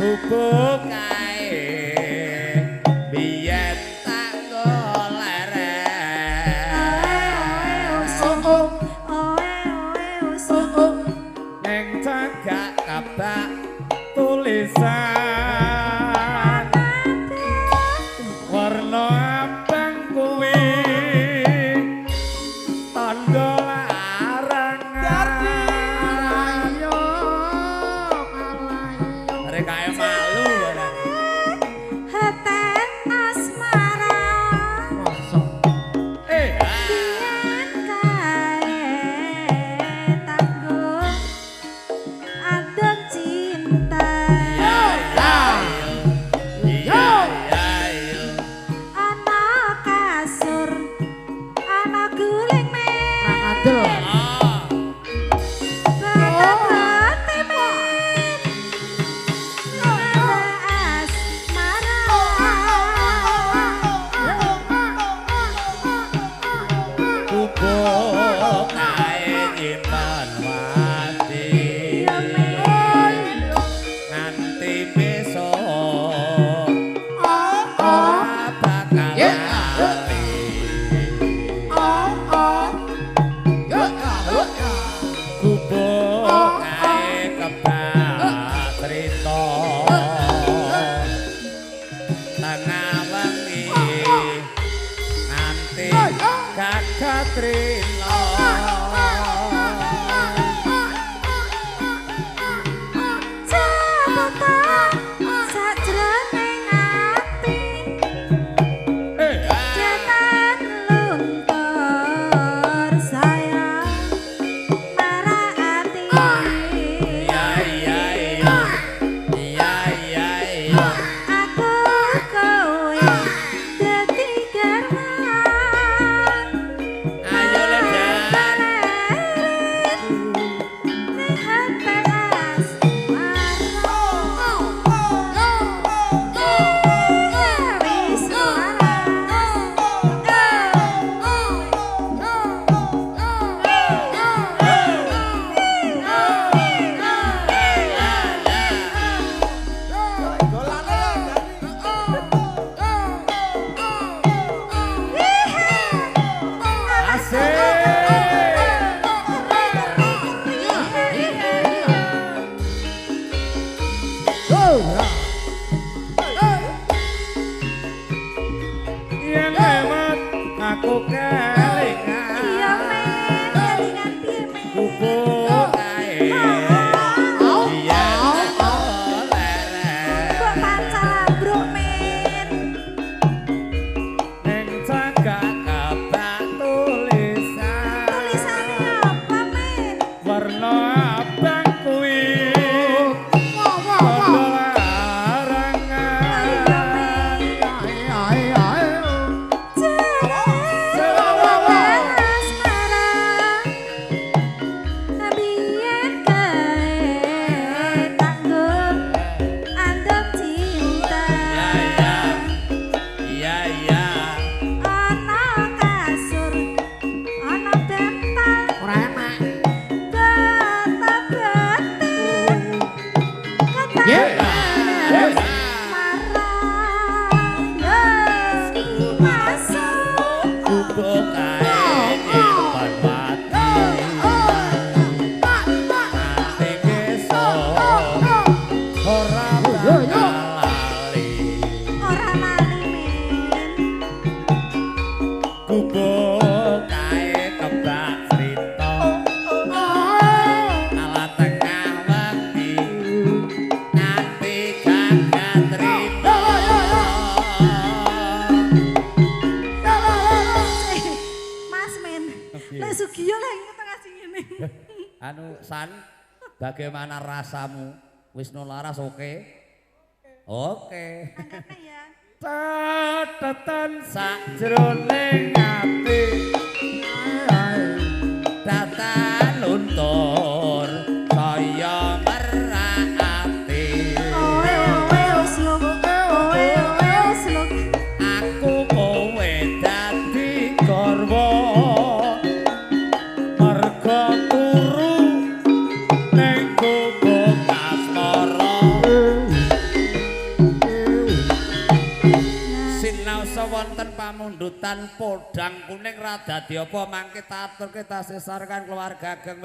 Gubuk kae biyen tak goleren. Neng cagak kabak tulisan warna abang kuwi tandha larangan. Rekae malu barang. Heten asmara Eh, biyen kae tanggung adem cinta. Iya iya iya. Ana kasur ana guling men. Ah, Betapa men nanda asmara. Gubuk kae nyimpen wati. Ya men. Nganti besok ora bakal lali. Gubuk kae kebak cerita tengah wengi nganti gagat rina. Catatan sajroning ati. Eh, Cetan luntur saya marah ati. Iya iya iya. Iya iya iya. Aku kowe dadi garwan. Ayo ledan. Ning hati asmara. Wis waras. Asik. Yen lewat aku kelingan. Iya men, kelingan piye men? Gubuk kae. Biyen leren. Kok pancal ambruk men? Ning cagak kebak tulisan. Tulisane apa men? Warna abang kuwi tandha larangan. Asmara biyen kae tanggung andep cinta. Iya iya iya. Ana kasur ana bantal bata batin marah ya masuk. Gubuk kae nyimpen wati. Nganti besok ora bakal lali. Ora lali men. Gubuk kae kebak cerita ala tengah wengi nganti gagat rina. Mas men, lek Sugiyo lek tengah sing ngene. Anu San, bagaimana rasamu? Wisnu Laras oke? Oke. Angkatnya ya. Catatan sakjroning ati data luntur saya merak ati. Oe oe oslok, oe oe oslok. Aku kowe dadi garwa merga turu ning gubuk asmara. desa wonten pamundutan podang kuning radadi apa mangke taturke tasih sarengan keluarga ageng.